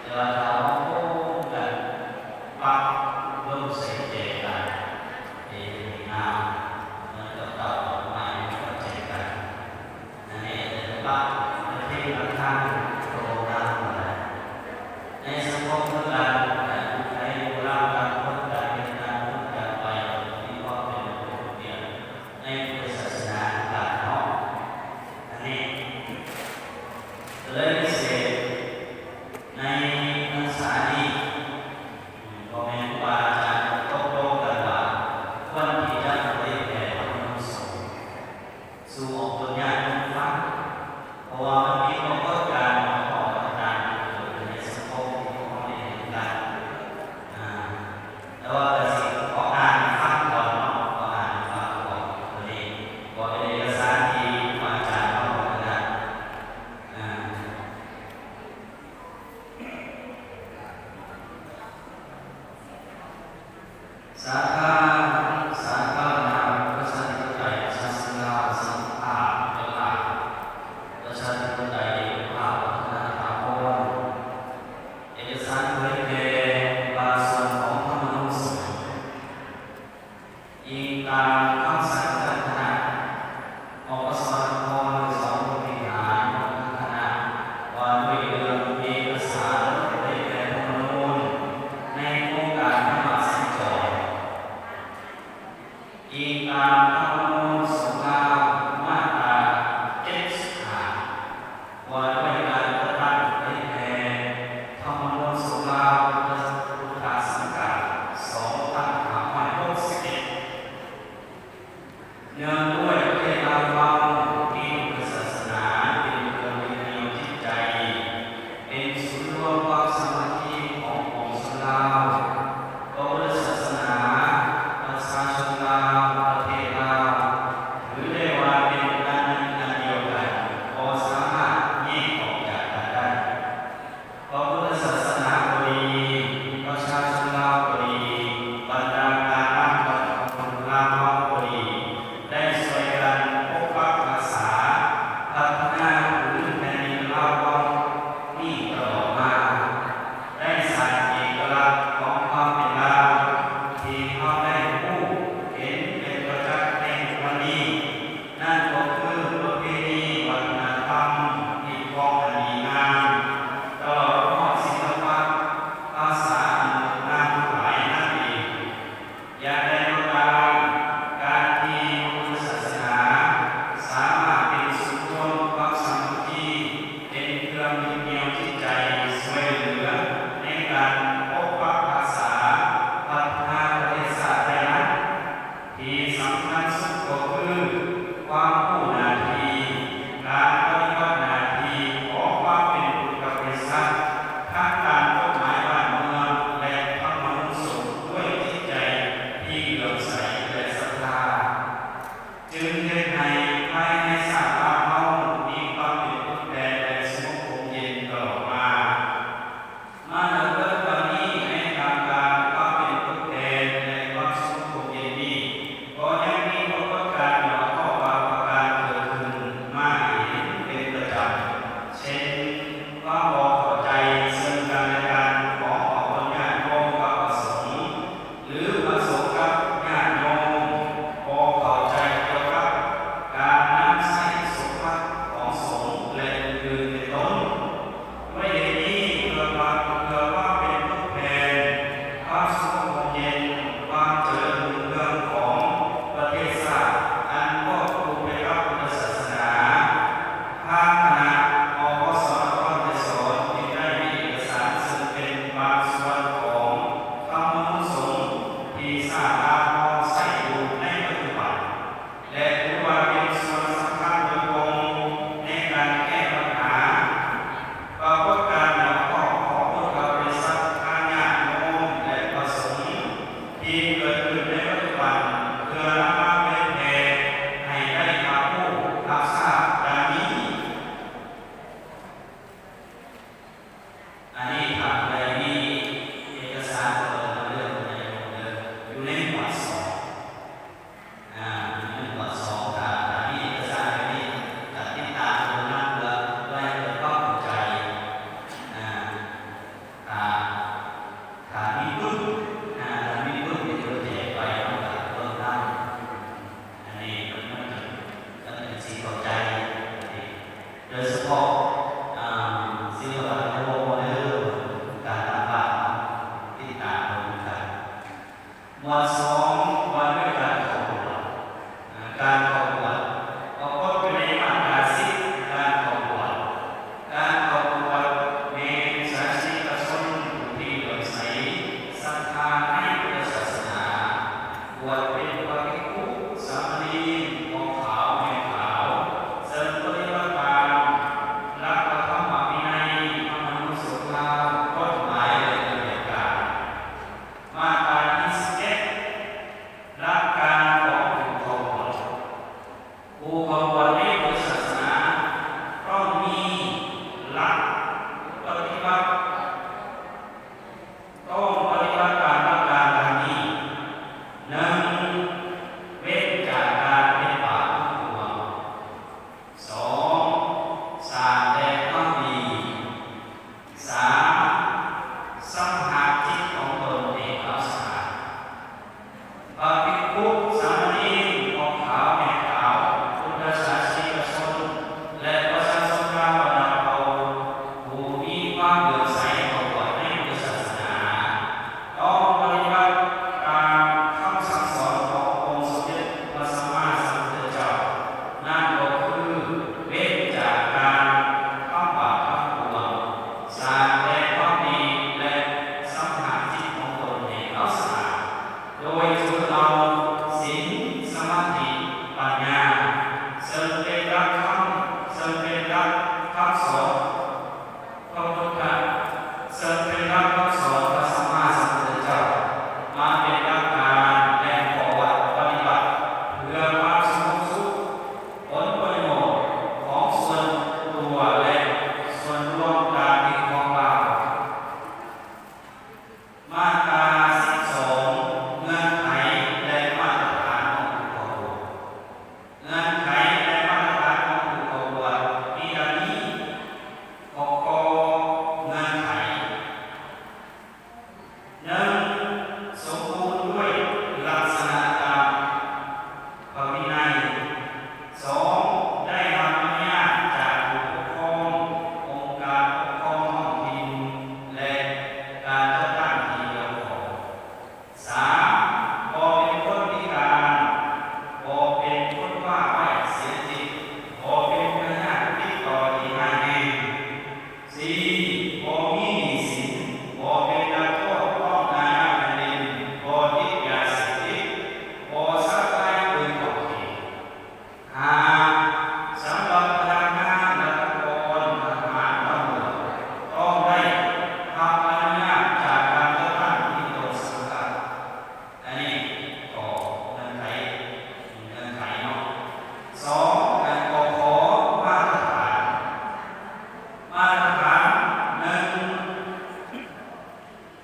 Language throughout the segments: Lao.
ແຕ່ວ່າຖ້າເຮົາຮ່ວມກັນປັບລົມໃສ່ໃຈກັນ ເຮັດໃຫ້ງາມ ເໝືອນກັບເຕົ້າດອກໄມ້ມັນກັບໃຈກັນ. ອັນນີ້ເອີ້ນວ່າປະເພນີວັດທະນະທຳໂຕນຳຫັ້ນແຫຼະ. ໃນສັງຄົມຄືກັນ ໃນບຸກຄົນຕ່າງຄົນຕ່າງເຮັດຕ່າງຄົນຕ່າງໄປ ມີຄວາມເປັນລະບົບລະບຽບໃນພຸດທະສາສະໜາຄືກັນເນາະ. ອັນນີ້ ກໍເລີຍພິເສດໃນພັນສານີ້ ອືມ ພໍ່ແມ່ຄູບາອາຈານຕົກລົງກັນວ່າ ຄວນທີ່ຈະເຜີຍແຜ່ທຳມະນູນສົງ ສູ່ອອກຕົນຍາດຄົນຟັງ ເພາະວ່າມັນມີປາກົດການມາພ້ອມກັບການເກີດຂຶ້ນໃນສັງຄົມທີ່ຂອງ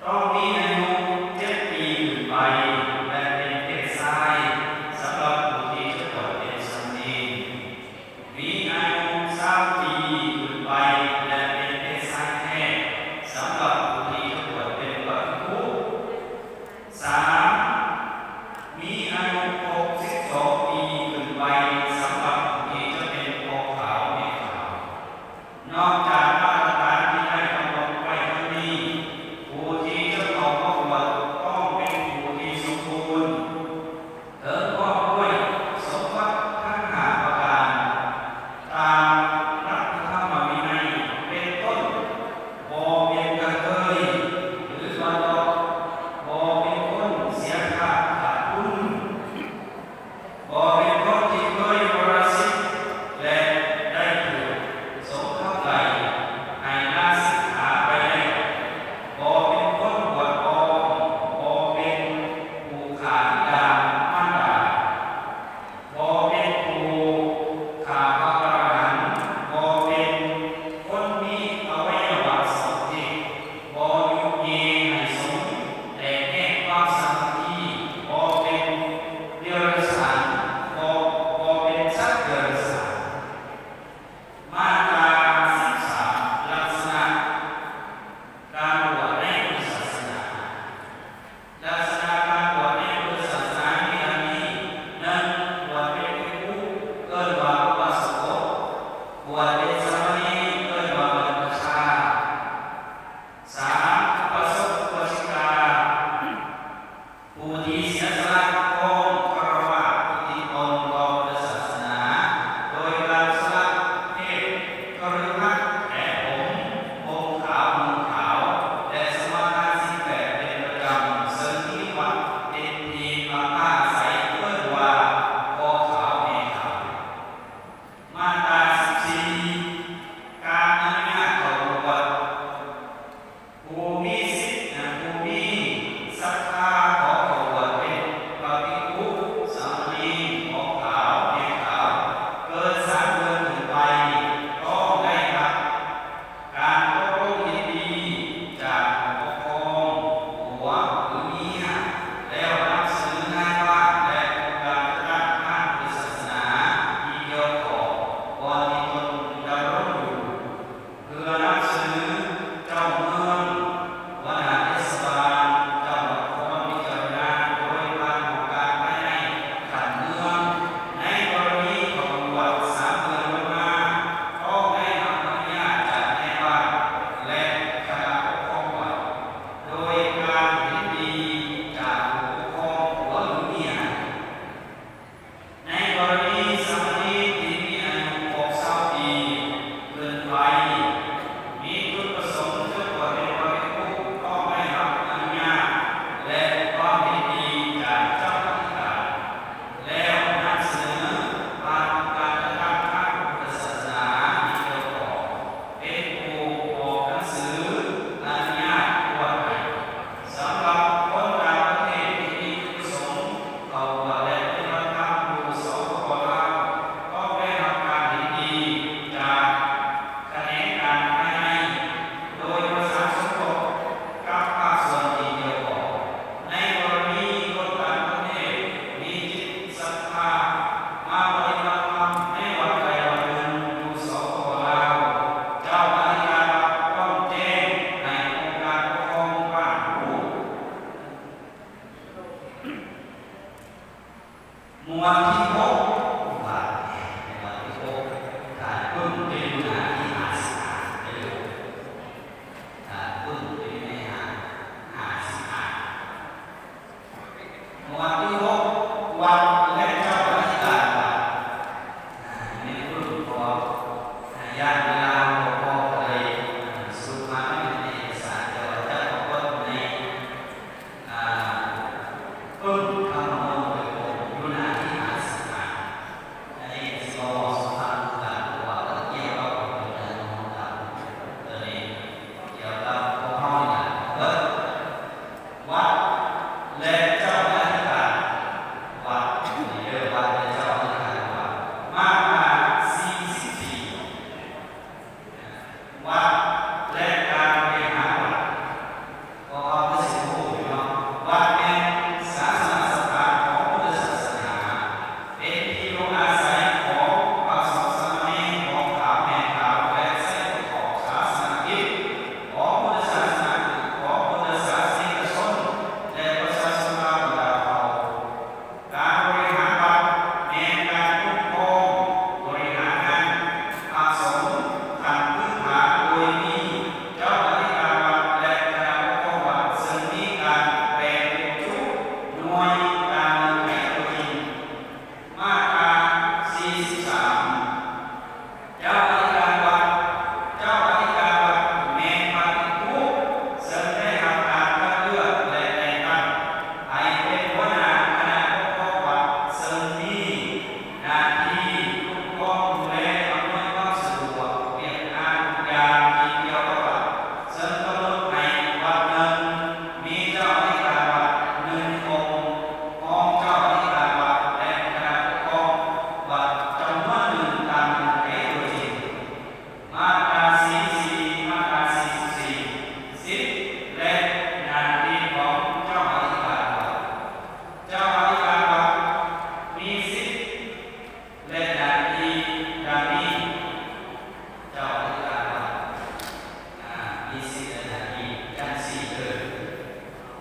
ຕ້ອງມີອາຍຸເຈັດປີຂຶ້ນໄປ ແລະ ເປັນເພດຊາຍ ສຳລັບຜູ້ທີ່ຈະບວດເປັນສາມະເນນ. ມີອາຍຸຊາວປີຂຶ້ນໄປ ແລະ ເປັນເພດຊາຍແທ້ ສຳລັບຜູ້ທີ່ຈະບວດເປັນພະພິກຂຸ. ສາມ ມີອາຍຸຫົກສິບສອງປີຂຶ້ນໄປ ສຳລັບຜູ້ທີ່ຈະເປັນພໍ່ຂາວແມ່ຂາວ. ນອກຈາກມາດຕະຖານທີ່ໄດ້ກຳນົດໄວ້ທັງນີ້, ຜູ້ທີ່ຈະເຂົ້າປະກວດຕ້ອງເປັນຜູ້ທີ່ສົມບູນ ເຖິງພ້ອມດ້ວຍສົມບັດທັງຫ້າປະການ ຕາມລັດຖະທຳມະວິໄນ ເປັນຕົ້ນ ບໍ່ເປັນກະເທີຍ ຫຼື ບັນດອກ, ບໍ່ເປັນຄົນເສຍຄ່າຂາດທຶນ, ບໍ່ເປັນຄົນທີ່ເຄີຍປະລະສິດ ແລະ ໄດ້ຖືກສົງຄຳໄລ່ໃຫ້ລາສິກຂາໄປແລ້ວ, ບໍ່ເປັນຄົນບວດອອມ, ບໍ່ເປັນຜູ້ຂ້າບິດາມານດາ, ບໍ່ເປັນຜູ້ຂ້າພະອະລະຫັນ, ບໍ່ເປັນຄົນມີອະໄວຍະວະສອງເພດ, ບໍ່ຍຸແຍ່ໃຫ້ສົງແຕກແຍກຄວາມສາມັກຄີ, ບໍ່ເປັນເດຍລະສານ, ບໍ່ ບໍ່ເປັນສັດເດຍລະສານ. ມາດຕາສິບສາມ ລັກສະນະການບວດໃນພຸດທະສາສະໜາ. ລັກສະນະການບວດໃນພຸດທະສາສະໜາມີດັ່ງນີ້, ໜຶ່ງ ບວດເປັນພິກຂຸ ເອີ້ນວ່າອຸບາສົກ, ບວດເປັນສາມະເນນ ເອີ້ນວ່າບັນພະຊາ. ສາມ ອຸບາສົກ ອຸບາສິກາ ຜູ້ທີ່ເສຍສະຫຼະຄອງຄາລະວາດຕິດຕົນຕໍ່ພຸດທະສາສະໜາ ໂດຍການສະຫຼະເພດຄະລືຫັດ ແຖມຜົມ, ຫົ່ມຂາວ ນຸ່ງຂາວ ແລະ ສະມາທານສິນແປດເປັນປະຈຳ, ເຊິ່ງມີວັດເປັນທີ່ພັກພາອາໄສ ເອີ້ນວ່າພໍ່ຂາວແມ່ຂາວ. ມາດຕາສິບສີ່ ການອະນຸຍາດເຂົ້າບວດ. ຜູ້ມີສິດ ຜູ້ມີສັດທາຂໍເຂົ້າບວດເປັນພະພິກຂຸ ສາມະເນນ, ພໍ່ຂາວ ແມ່ຂາວ ເກີນສາມເດືອນຂຶ້ນໄປ ຕ້ອງໄດ້ຮັບການຕົກລົງເຫັນດີຈາກຜູ້ປົກຄອງ, ຜົວ ຫຼື ເມຍ ແລ້ວນຳສະເໜີນາຍບ້ານ ແລະ ອົງການຈັດຕັ້ງທາງພຸດທະສາສະໜາທີ່ກ່ຽວຂ້ອງບ່ອນທີ່ຕົນດຳລົງຢູ່. ເພື່ອນຳສະເໜີເຈົ້າເມືອງ, ຫົວໜ້າເທດສະບານ, ເຈົ້ານະຄອນພິຈາລະນາໂດຍຜ່ານຫ້ອງການພາຍໃນຂັ້ນເມືອງ. ໃນກໍລະນີເຂົ້າບວດສາມເດືອນລົງມາ, ຕ້ອງໄດ້ຮັບອະນຸຍາດຈາກນາຍບ້ານ ແລະ ຄະນະປົກຄອງວັດ ໂດຍການເຫັນດີຈາກຜູ້ປົກຄອງ ຜົວ ຫຼື ເມຍ. ໃນກໍລະນີສາມະເນນທີ່ມີອາຍຸຄົບຊາວປີຂຶ້ນໄປ ມີຈຸດປະສົງຈະບວດເປັນພະພິກຂຸ ຕ້ອງໄດ້ຮັບອະນຸຍາດ ແລະ ຄວາມເຫັນດີຈາກເຈົ້າອະທິການ ແລ້ວນຳສະເໜີຜ່ານອົງການຈັດຕັ້ງທາງພຸດທະສາສະໜາທີ່ກ່ຽວຂ້ອງ ເປັນຜູ້ອອກໜັງສືອະນຸຍາດບວດໃຫ້ ສຳລັບຄົນຕ່າງປະເທດທີ່ມີຈຸດປະສົງເຂົ້າບວດ ແລະ ປະຕິບັດທຳຢູ່ ສປປ ລາວ ຕ້ອງໄດ້ຮັບການເຫັນດີຈາກຂະແໜງການພາຍໃນ ໂດຍປະສານສົມທົບກັບພາກສ່ວນທີ່ກ່ຽວຂ້ອງ. ໃນກໍລະນີຄົນຕ່າງປະເທດມີຈິດສັດທາມາປະຕິບັດທຳໃນວັດໃດວັດໜຶ່ງຢູ່ ສປປ ລາວ, ເຈົ້າອະທິການວັດຕ້ອງແຈ້ງໃຫ້ອົງການປົກຄອງບ້ານຮູ້. ໝວດທີຫົກ ບາດນີ້ ໝວດທີຫົກ ທ່ານປຶ້ມເປັນຫົວໜ້າທີຫ້າສິບຫ້າເດີ. ທ່ານປຶ້ມເປັນໃນຫ້າ ຫ້າສິບຫ້າ. ໝວດທີຫົກ ວັດ ແລະ ເຈົ້າອະທິການວັດ. ອາ ແມ່ນປຶ້ມ ເພາະວ່າ ອາ ຢ້ານເວລາບໍ່ພໍ ກໍເລີຍ ອາ ສະຫຼຸບມາໃນເອກະສານ ແຕ່ວ່າຈະປາກົດໃນ ອາ ປຶ້ມທຳມະວົງໂດຍກົງ ຢູ່ໜ້າທີຫ້າສິບ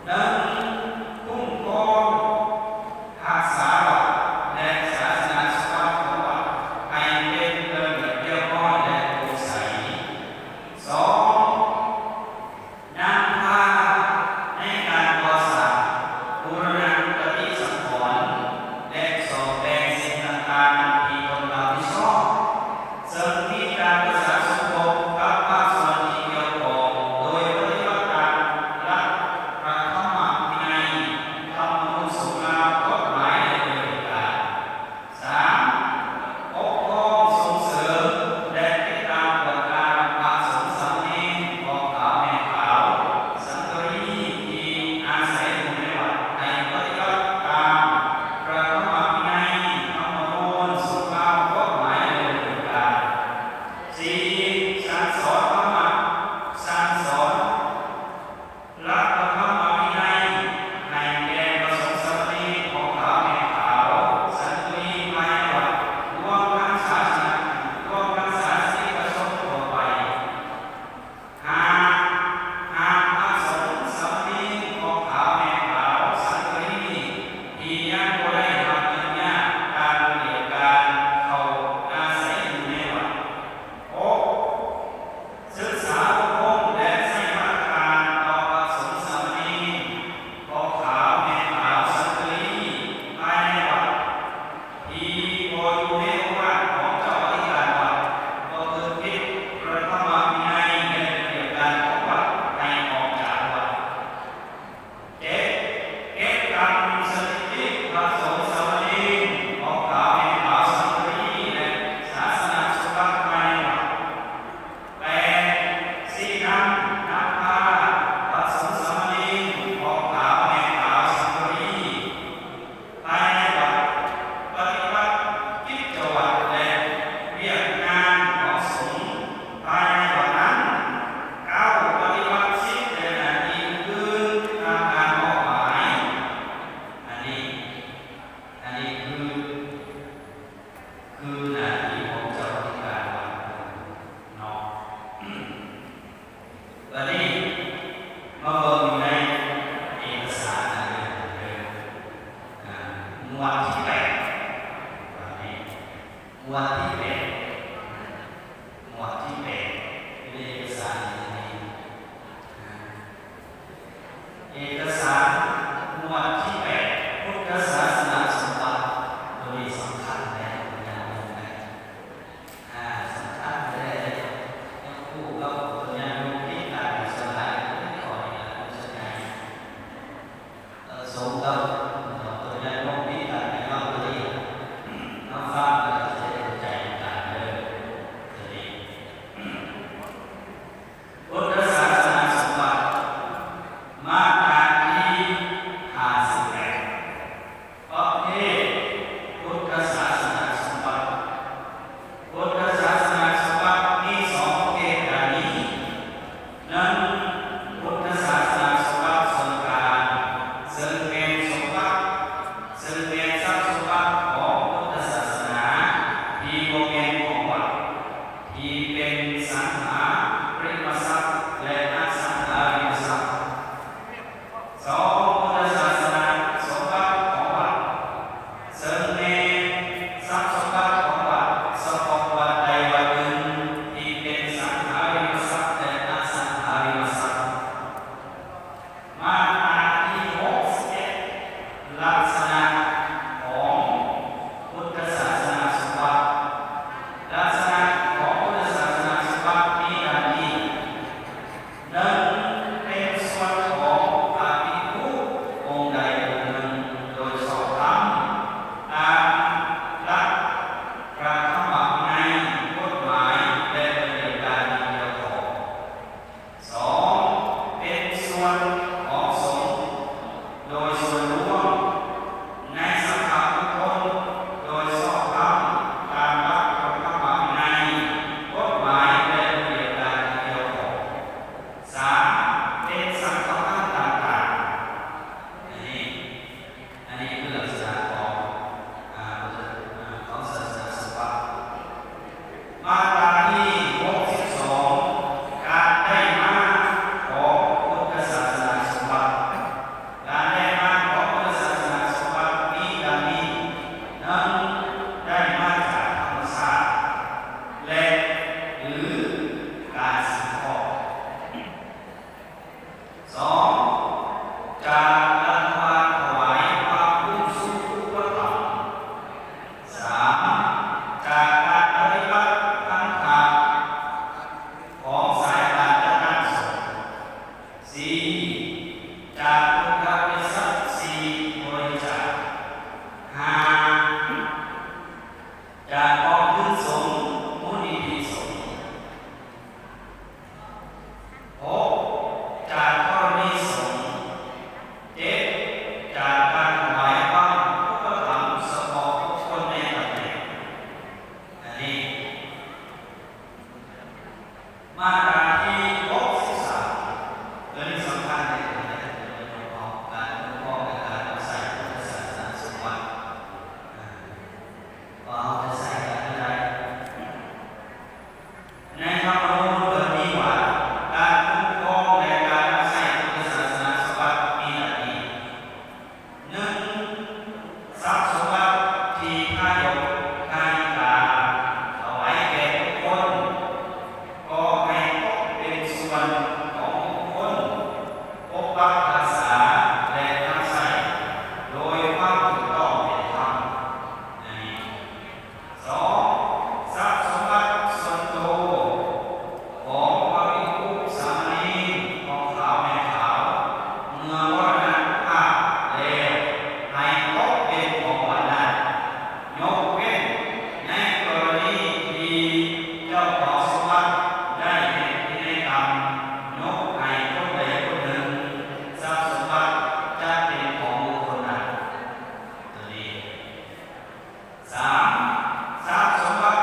ໜຶ່ງ ຄຸ້ມຄອງຮັກສາວັດ ແລະ ສາສະໜາສົມບັດຂອງວັດ ໃຫ້ເປັນລະບຽບຮຽບຮ້ອຍ ແລະ ໂປ່ງໃສ. ສອງ ນຳພາໃນການກໍ່ສ້າງ, ບູລະນະປະຕິສັງຂອນ ແລະ ສ້ອມແປງສິ່ງຕ່າງໆທີ່ຕົນຮັບຜິດຊອບ, ເຊິ່ງມີການປະສານສົມທົບກັບພາກສ່ວນທີ່ກ່ຽວຂ້ອງ ໂດຍປະຕິບັດຕາມຫຼັກພະທຳມະວິໄນ, ທຳມະນູນສົງຄາມ, ກົດໝາຍ ແລະ ລະບຽບການ. ສາມ ປົກຄອງ, ສົ່ງເສີມ ແລະ ຕິດຕາມກວດກາພະສົງສາມະເນນ ພອກຂາວແມ່ຂາວ ສັງຄະລີ ທີ່ອາໄສຢູ່ໃນວັດ ໃຫ້ປະຕິບັດຕາມພະທຳມະວິໄນ, ທຳມະນູນສົງຄາມ, ກົດໝາຍ ແລະ ລະບຽບການ. ສີ່ ສັ່ງສອນທຳມະ, ສັ່ງສອນ ຫຼັກພະທຳມະວິໄນ ໃຫ້ແກ່ພະສົງສາມະເນນ ພອກຂາວແມ່ຂາວ ສັງຄະລີ ພາຍໃນວັດ ລວມທັງສາສະໜະ, ລວມທັງສາສະນິກະຊົນທົ່ວໄປ. ຫ້າ ຫ້າມພະສົງສາມະເນນ ພອກຂາວແມ່ຂາວ ສັງຄະລີ ທີ່ຍັງບໍ່ໄດ້ຮັບອະນຸຍາດຕາມລະບຽບການ ເຂົ້າອາໄສຢູ່ໃນວັດ. ຫົກ ສຶກສາອົບຮົມ ແລະ ໃຊ້ມາດຕະການຕໍ່ພະສົງສາມະເນນ ພອກຂາວແມ່ຂາວ ສັງຄະລີ ພາຍໃນວັດ ທີ່ບໍ່ຢູ່ໃນໂອວາດຂອງເຈົ້າອະທິການວັດ ປະພຶດຜິດພະທຳມະວິໄນ ແລະ ລະບຽບການຂອງວັດ ໃຫ້ອອກຈາກວັດ. ເຈັດ ເກັບກຳສະຖິຕິພະສົງສາມະເນນ ພອກຂາວແມ່ຂາວ ສັງຄະລີ ແລະ ສາສະນະສົມບັດພາຍໃນວັດ. ແປດ ຊີ້ນຳນຳພາພະສົງສາມະເນນ ພອກຂາວແມ່ຂາວ ສັງຄະລີ ພາຍໃນວັດ ປະຕິບັດກິດຈະວັດ ແລະ ວຽກງານຂອງສົງພາຍໃນວັດນັ້ນ. ເກົ້າ ປະຕິບັດສິດ ແລະ ໜ້າທີ່ອື່ນໆຕາມການມອບໝາຍ. ອັນນີ້ ອັນນີ້ຄື ຄືໜ້າທີ່ຂອງເຈົ້າອະທິການວັດເນາະ. ບັດນີ້ມາເບິ່ງຢູ່ໃນເອກະສານອັນນີ້ເດີ ອ່າ ໝວດທີແປດ ບັດນີ້ໝວດທີແປດ ໝວດທີແປດ ຢູ່ໃນເອກະສານອັນນີ້ ອ່າ ເອກະສານໝວດທີແປດ ພຸດທະສາສະໜາສົມບັດ ໂຕນີ້ສຳຄັນແທ້ ຍາດໂຍມເອີຍ. ອ່າ ສຳຄັນແທ້ເດ້ ຍາກຮູ້ກັບຕົນຍາດໂຍມຕິດກັນຢູ່ສ່ວນຫຼາຍ ກໍໄດ້ຂໍນີ້ລະ ເປັນສ່ວນໃຫຍ່ ເອີ ສົມກັບຕົນຍາດໂຍມຕິດກັນ ໃນເວົ້າຕົວນີ້ລະ ເຮົາຟັງແລ້ວກໍຈະໄດ້ເຂົ້າໃຈນຳກັນເດີ ຕົວນີ້. ພຸດທະສາສະໜາສົມບັດ ມາດຕາທີຫ້າສິບແປດ ປະເພດພຸດທະສາສະໜາສົມບັດ. ພຸດທະສາສະໜາສົມບັດມີສອງປະເພດ ດັ່ງນີ້: ໜຶ່ງ ພຸດທະສາສະໜາສົມບັດສ່ວນກາງ, ເຊິ່ງແມ່ນສົມບັດ, ເຊິ່ງແມ່ນຊັບສົມບັດຂອງພຸດທະສາສະໜາ ທີ່ບໍ່ແມ່ນຂອງວັດ, ທີ່ເປັນສັງຫາລິມະຊັບ ແລະ ອະສັງຫາລິມະຊັບ. ຈາກພຸດທະວິສັດສີ່ບໍລິຈາກ, ຫ້າ ຈາກກອງທຶນສົງ ມູນນິທິສົງ, ຫົກ ຈາກທໍລະນີສົງ, ເຈັດ ຈາກການຖວາຍຄວາມອຸປະຖຳສະເພາະບຸກຄົນໃນຕຳແໜ່ງ. ອັນນີ້ ມາດຕາທີຫົກສິບສາມ ຕົວນີ້ສຳຄັນເດ້ ຕົວນີ້ ການຄຸ້ມຄອງ ແລະ ການນຳໃຊ້ພຸດທະສາສະໜາສົມບັດ ວ່າເຮົາຈະໃຊ້ກັນແນວໃດ. ໃນທຳມະນູນເພິ່ນມີວ່າ ການຄຸ້ມຄອງ ແລະ ການນຳໃຊ້ພຸດທະສາສະໜາສົມບັດມີດັ່ງນີ້. ໜຶ່ງ ຊັບສົມບັດທີ່ທາຍົກທາຍິກາຖວາຍແກ່ບຸກຄົນ ກໍໃຫ້ຕົກເປັນສ່ວນຂອງບຸກຄົນ ປົກປັກຮັກສາ ແລະ ນຳໃຊ້ໂດຍຄວາມຖືກຕ້ອງເປັນທຳ. ອັນນີ້ ສອງ ຊັບສົມບັດສ່ວນໂຕຂອງພະພິກຂຸສາມະເນນ ພໍ່ຂາວແມ່ຂາວ ເມື່ອມໍລະນະພາບແລ້ວ ໃຫ້ຕົກເປັນຂອງວັດນັ້ນ ຍົກເວັ້ນໃນກໍລະນີທີ່ເຈົ້າຂອງສົມບັດໄດ້ເຮັດພິໄນກຳຍົກໃຫ້ຄົນໃດຄົນໜຶ່ງ ຊັບສົມບັດຈະເປັນຂອງບຸກຄົນນັ້ນ. ຕົວນີ້ ສາມ ຊັບສົມບັດ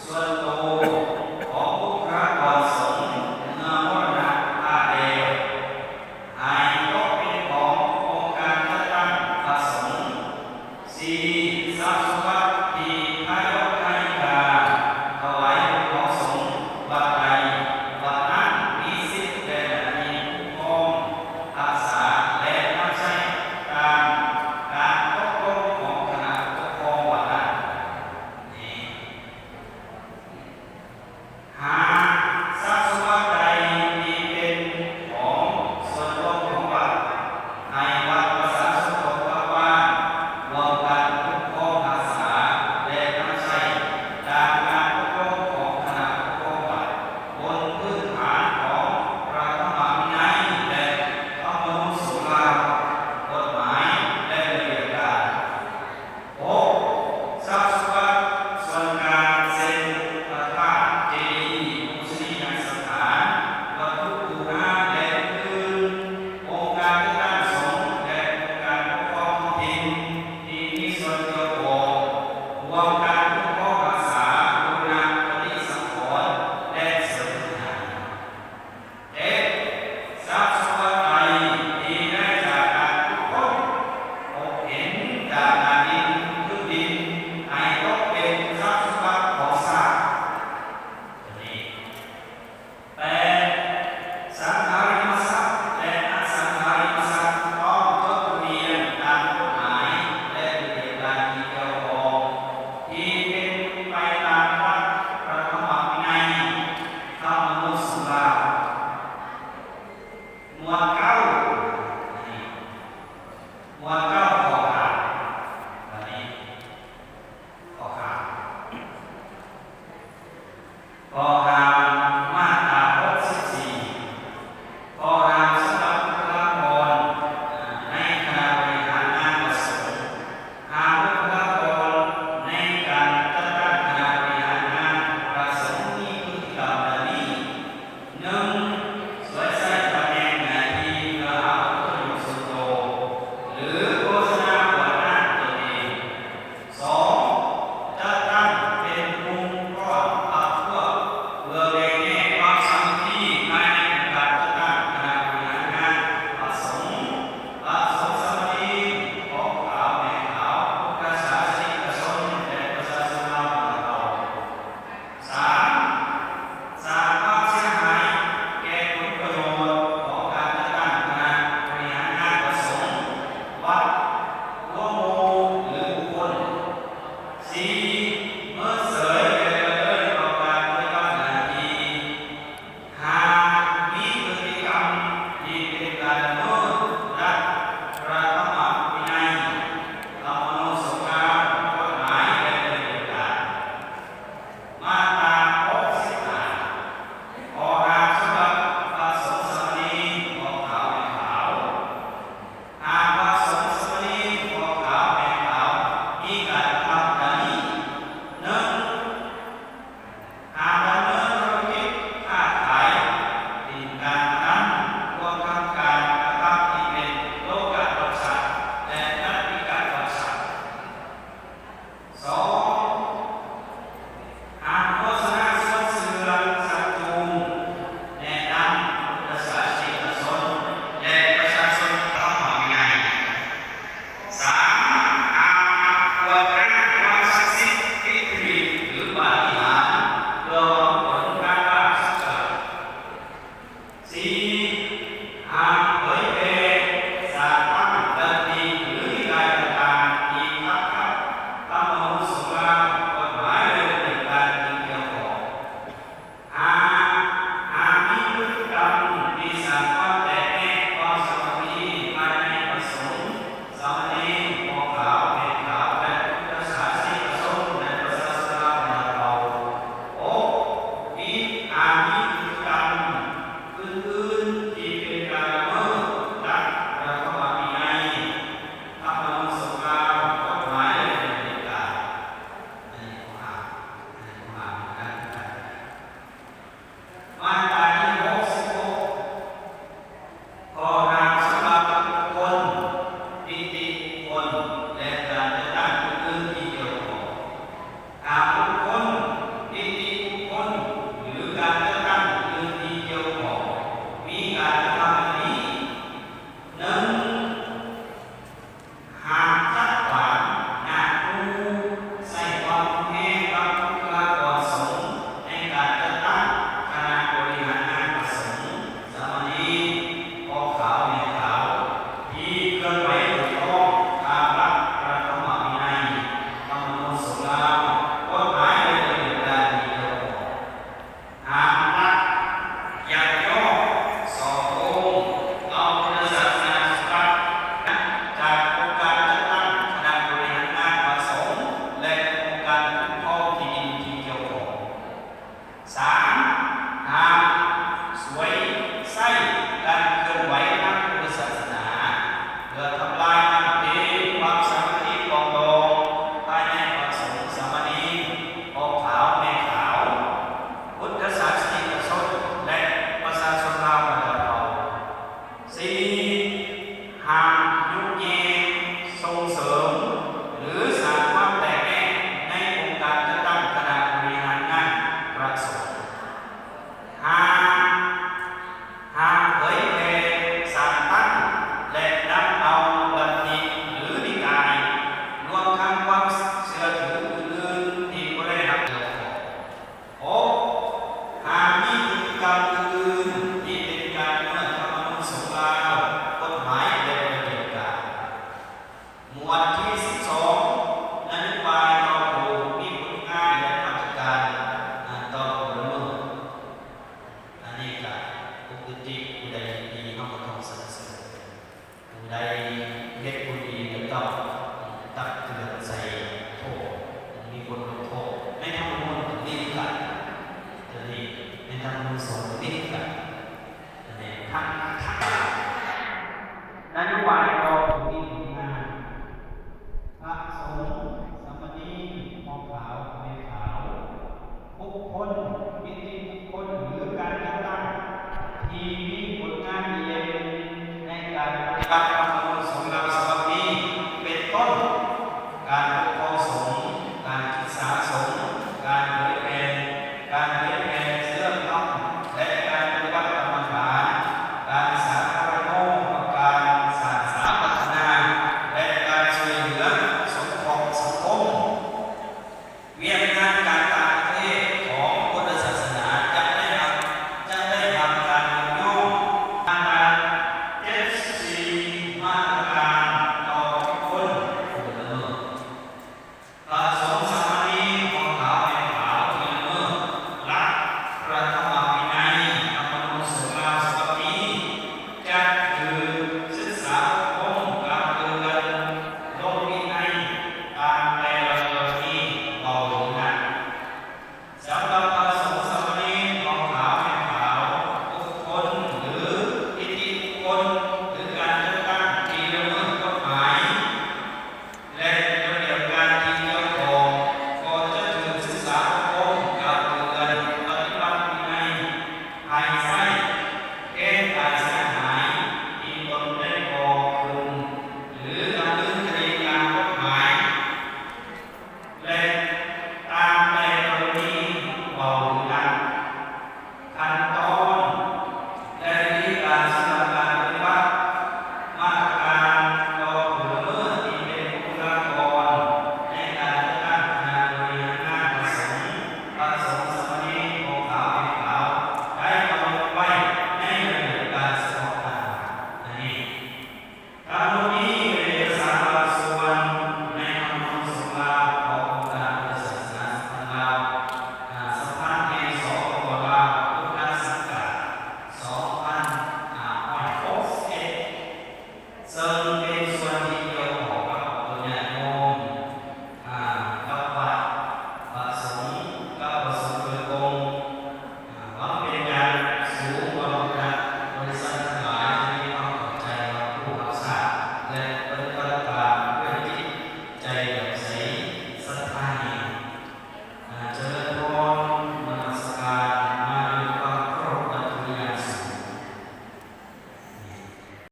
ສ່ວນໂຕຂອງບຸກຄະລາກອນສົງ ເມື່ອມໍລະນະພາບແລ້ວ ໃຫ້ຕົກເປັນຂອງອົງການຈັດຕັ້ງພະສົງ. ສີ່ ຊັບສົມບັດທີ່ທາຍົກທາຍິກາຖວາຍບຸກຂອງສົງ ວັດໃດ ວັດນັ້ນມີສິດ ແລະ ໜ້າທີ່ຄຸ້ມຄອງຮັກສາ ແລະ ນຳໃຊ້ຕາມການຕົກລົງຂອງຄະນະປົກຄອງວັດນັ້ນ. ຫ້າ ຊັບສົມບັດໃດທີ່ເປັນຂອງສ່ວນລວມຂອງວັດ ໃຫ້ວັດປະຊາສົມທົບກັບບ້ານຮ່ວມກັນຄຸ້ມຄອງຮັກສາ ແລະ ນຳໃຊ້ຕາມການປົກລົງຂອງຄະນະປົກຄອງວັດ ບົນພື້ນຖານຂອງພະທຳມະວິໄນ ແລະ ທຳມະນູນສົງຄາມ, ກົດໝາຍ ແລະ ລະບຽບການ. ຫົກ ຊັບສົມບັດສ່ວນກາງເຊັ່ນ ພະທາດເຈດີ, ປູຊະນີຍະສະຖານ, ວັດຖຸບູຮານ ແລະ ອື່ນໆ, ອົງການຈັດຕັ້ງສົງ ແລະ ອົງການປົກຄອງທ້ອງຖິ່ນທີ່ມີສ່ວນກ່ຽວຂ້ອງ ຮ່ວມກັນຄຸ້ມຄອງຮັກສາ, ບູລະນະປະຕິສັງຂອນ ແລະ ເສີມພື້ນຖານ. ເຈັດ ຊັບສົມບັດໃດທີ່ໄດ້ຈາກການຂຸດຄົ້ນພົບເຫັນຈາກໜ້າດິນ, ພື້ນດິນ ໃຫ້ຕົກເປັນຊັບສົມບັດຂອງຊາດ. ແປດ ສັງຫາລິມະຊັບ ແລະ ອະສັງຫາລິມະຊັບ ຕ້ອງຈົດທະບຽນຕາມກົດໝາຍ ແລະ ລະບຽບການທີ່ກ່ຽວຂ້ອງ ທີ່ເປັນໄປຕາມຫຼັກພະທຳມະວິໄນ ທຳມະນູນສົງຄາມ. ໝວດເກົ້າ ໝວດເກົ້າ ຂໍ້ຫ້າມ ອັນນີ້ ຂໍ້ຫ້າມ ຂໍ້ຫ້າມ ມາດຕາຫົກສິບສີ່ ຂໍ້ຫ້າມສຳລັບບຸກຄະລາກອນໃນຄະນະບໍລິຫານງານພະສົງ. ຫ້າມ ບຸກຄະລາກອນໃນການຈັດຕັ້ງຄະນະບໍລິຫານງານພະສົງມີພຶດຕິກຳດັ່ງນີ້: ໜຶ່ງ ສວຍໃຊ້ຕຳແໜ່ງໜ້າທີ່ເພື່ອຫາຜົນປະໂຫຍດສ່ວນໂຕ ຫຼື ໂຄສະນາອວດອ້າງຕົນເອງ. ສອງ ຈັດຕັ້ງເປັນກຸ່ມກ້ອນພັກພວກ ເພື່ອແບ່ງແຍກຄວາມສາມັກຄີພາຍໃນອົງການຈັດຕັ້ງຄະນະບໍລິຫານງານພະສົງ. ພະສົງສາມະເນນ ພໍ່ຂາວແມ່ຂາວ ພຸດທະສາສະນິກະຊົນ ແລະ ປະຊາຊົນລາວບັນດາເຜົ່າ. ສາມ ສ້າງຄວາມເສຍຫາຍແກ່ຜົນປະໂຫຍດຂອງການຈັດຕັ້ງຄະນະບໍລິຫານງານພະສົງ, ວັດ, ຕົວໝູ່ ຫຼື ບຸກຄົນ. ສີ່ ເມີນເສີຍ ແລະ ລະເລີຍຕໍ່ການປະຕິບັດໜ້າທີ່. ຫ້າ ມີພຶດຕິກຳທີ່ເປັນການລະເມີດຫຼັກພະທຳມະວິໄນ, ທຳມະນູນສົງຄາມ, ກົດໝາຍ ແລະ ລະບຽບການ. ມາດຕາຫົກສິບຫ້າ ຂໍ້ຫ້າມສຳລັບພະສົງສາມະເນນ ພໍ່ຂາວແມ່ຂາວ ຫ້າມຍຸແຍ່ສົ່ງເສີມ ຫຼື ສ້າງຄວາມແຕກແຍກໃນອົງການຈັດຕັ້ງຄະນະບໍລິຫານງານພະສົງ. ຫ້າມ ຫ້າມເຜີຍແຜ່ສ້າງຕັ້ງ ແລະ ນຳເອົາລັດທິ ຫຼື ນິກາຍ ລວມທັງຄວາມເຊື່ອຖືອື່ນໆທີ່ບໍ່ໄດ້ຮັບກຽວຂ້ອງ. ຫົກ ຫ້າມມີພຶດຕິກຳອື່ນໆທີ່ເປັນການລະເມີດທຳມະນູນສົງລາວ, ກົດໝາຍ ແລະ ລະບຽບການ. ໝວດທີສິບສອງ ນະໂຍບາຍຕໍ່ຜູ້ມີຜົນງານ ແລະ ມາດຕະການຕໍ່ຜູ້ລະເມີດ. ອັນນີ້ກະປົກກະຕິ ຜູ້ໃດເຮັດດີເຮົາກະຕ້ອງສັນເສີນ, ຜູ້ໃດເຮັດບໍ່ດີກະຕ້ອງຕັກເຕືອນໃສ່ໂທດ, ມີບົດລົງໂທດ. ໃນທຳມະນູນກະມີຄືກັນ, ໂຕນີ້ໃນທຳມະນູນສົງກະມີຄືກັນ. ອັນນີ້ທັງ ທັງ ນະໂຍບາຍຕໍ່ຜູ້ມີຜົນງານ ພະສົງ, ສາມະເນນ, ພໍ່ຂາວ, ແມ່ຂາວ, ບຸກຄົນ, ນິຕິບຸກຄົນ ຫຼື ການຈັດຕັ້ງທີ່ມີຜົນງານດີເດັ່ນໃນການປະຕິບັດ